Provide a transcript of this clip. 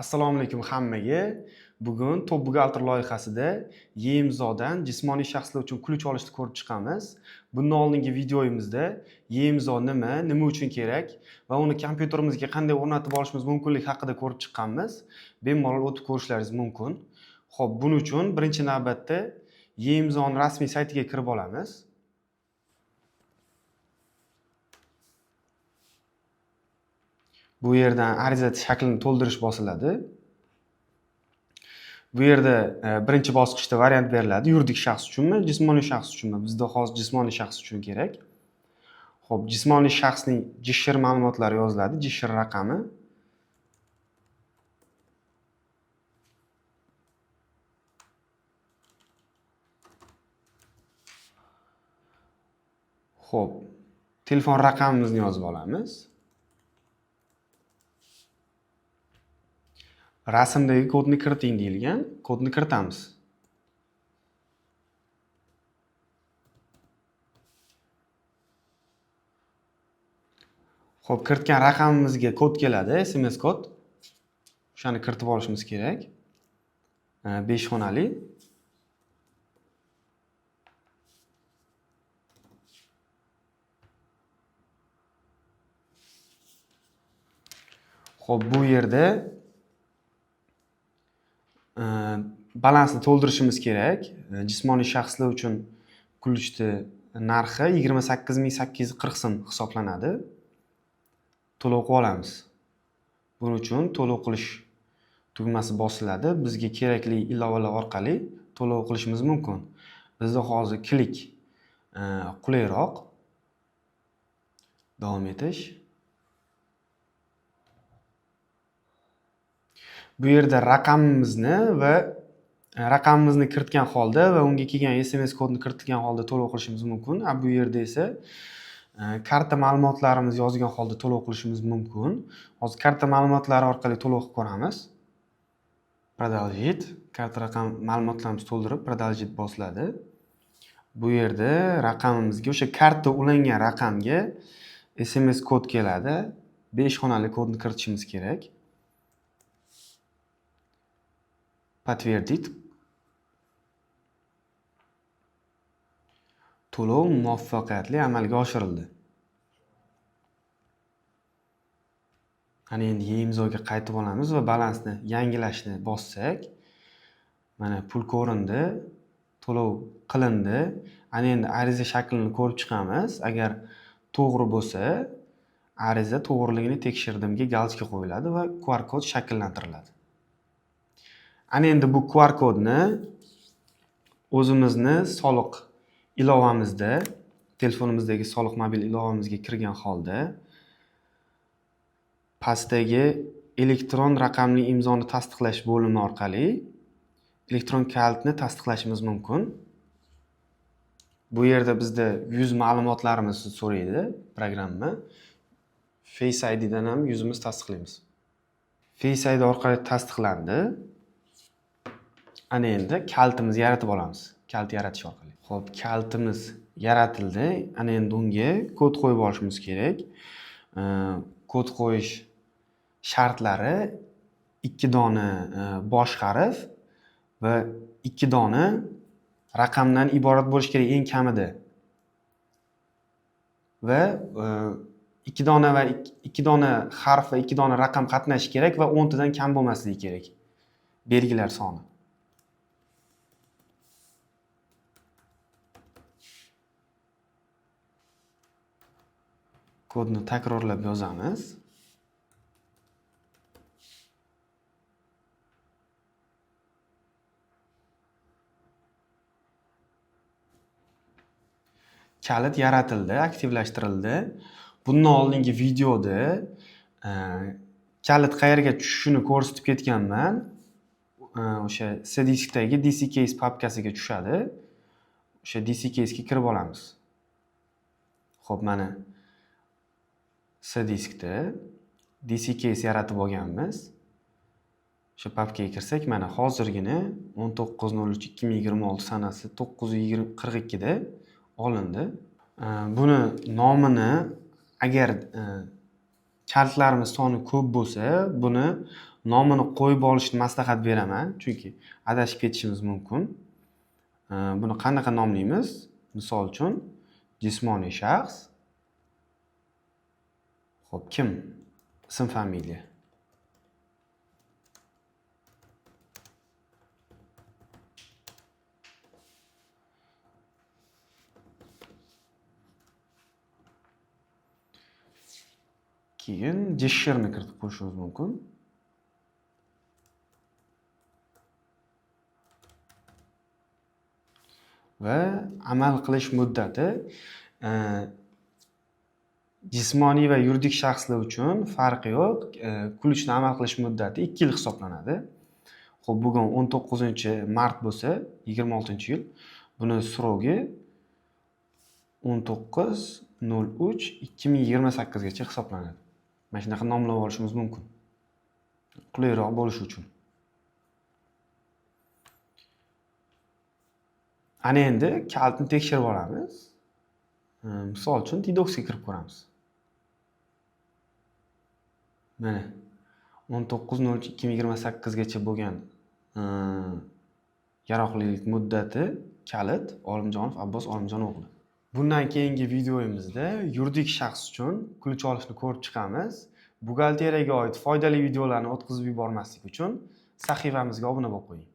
Assalomu alaykum hammaga. Bugun Top buxgalter loyihasida e-imzodan jismoniy shaxslar uchun ключ olishni ko'rib chiqamiz. Bundan oldingi videoyimizda e-imzo nima, nima uchun kerak va uni kompyuterimizga qanday o'rnatib olishimiz mumkinligi haqida ko'rib chiqqanmiz. Bemalol o'tib ko'rishlaringiz mumkin. Xo'p, buning uchun birinchi navbatda e-imzoni rasmiy saytiga kirib olamiz. Bu yerdan ariza shaklini to'ldirish bosiladi. Bu yerda birinchi bosqichda variant beriladi. Yuridik shaxs uchunmi, jismoniy shaxs uchunmi? Bizda hozir jismoniy shaxs uchun kerak. Xo'p, jismoniy shaxsning JSHR ma'lumotlari yoziladi, JSHR raqami. Xo'p, telefon raqamimizni yozib olamiz. Rasmdagi kodni kiriting deyilgan, kodni kiritamiz. Xo'p, kiritgan raqamimizga kod keladi, SMS kod. O'shani kiritib olishimiz kerak. 5 xonali. Xo'p, bu yerda balansni to'ldirishimiz kerak. Jismoniy shaxslar uchun ключ ni narxi 28 840 so'm hisoblanadi. To'lov qilib olamiz. Buning uchun to'lov qilish tugmasi bosiladi. Bizga kerakli ilovalar orqali to'lov qilishimiz mumkin. Bizda hozir klik qulayroq. Davom etish. Bu yerda raqamimizni va raqamimizni kiritgan holda va unga kelgan SMS kodni kiritgan holda to'lov qilishimiz mumkin. A bu yerda esa karta ma'lumotlarimizni yozgan holda to'lov qilishimiz mumkin. Hozir karta ma'lumotlari orqali to'lov qilib ko'ramiz. Продолжить. Karta raqam ma'lumotlarimizni to'ldirib, продолжить bosiladi. Bu yerda raqamimizga, o'sha karta ulangan raqamga SMS kod keladi. 5 xonali kodni kiritishimiz kerak. Подтвердить. To'lov muvaffaqiyatli amalga oshirildi. Ana endi e-imzoga qaytib olamiz va balansni yangilashni bossak, mana pul ko'rindi, to'lov qilindi. Ana endi ariza shaklini ko'rib chiqamiz. Agar to'g'ri bo'lsa, ariza to'g'riligini tekshirdimga галочка qo'yiladi va QR kod shakllantiriladi. Ana endi bu QR kodni o'zimizni soliq ilovamizda, telefonimizdagi soliq mobil ilovamizga kirgan holda pastdagi elektron raqamli imzoni tasdiqlash bo'limi orqali elektron kalitni tasdiqlashimiz mumkin. Bu yerda bizda yuz ma'lumotlarimizni so'raydi programma. Face IDdan ham yuzimiz tasdiqlaymiz. Face ID orqali tasdiqlandi. Ana endi kalitimizni yaratib olamiz. Kalit yaratish orqali. Xo'p, kalitimiz yaratildi. Ana endi unga kod qo'yib olishimiz kerak. Kod qo'yish shartlari 2 dona bosh harf va 2 dona raqamdan iborat bo'lishi kerak eng kamida. Va 2 dona va 2 dona harf va 2 dona raqam qatnashishi kerak va 10 tadan kam bo'lmasligi kerak. Belgilar soni. Kodni takrorlab yozamiz. Kalit yaratildi, aktivlashtirildi. Bundan oldingi videoda kalit qayerga tushishini ko'rsatib ketganman. O'sha C diskdagi DC case papkasiga tushadi. O'sha DC case'ga kirib olamiz. Xo'p, mana C diskda DC case yaratib olganmiz. O'sha papkaga kirsak, mana hozirgina 19.03.2026 sanasi to'qqiz yuz qirq ikkida olindi. Buni nomini agar Kalitlarimiz soni ko'p bo'lsa, buni nomini qo'yib olishni maslahat beraman, chunki adashib ketishimiz mumkin. Buni qanaqa nomlaymiz? Misol uchun, jismoniy shaxs. Xo'p, kim? Ism, familiya. Keyin JSHRni kiritib qo'yishimiz mumkin. Va amal qilish muddati jismoniy va yuridik shaxslar uchun farqi yo'q. Ключni amal qilish muddati 2 yil hisoblanadi. Xo'p, bugun 19-mart bo'lsa, 26-yil. Buni сроки 19.03.2028 gacha hisoblanadi. Mana shunaqa nomlab olishimiz mumkin. Qulayroq bo'lishi uchun. Ana endi kalitni tekshirib olamiz. Misol uchun Tdocsga kirib ko'ramiz. Mana 19.03.2028 gacha bo'lgan yaroqlilik muddati kalit Olimjonov Abbos Olimjon o'g'li. Bundan keyingi videomizda yuridik shaxs uchun ключ olishni ko'rib chiqamiz. Buxgalteriyaga oid foydali videolarni o'tkazib yubormaslik uchun sahifamizga obuna bo'lib qo'ying.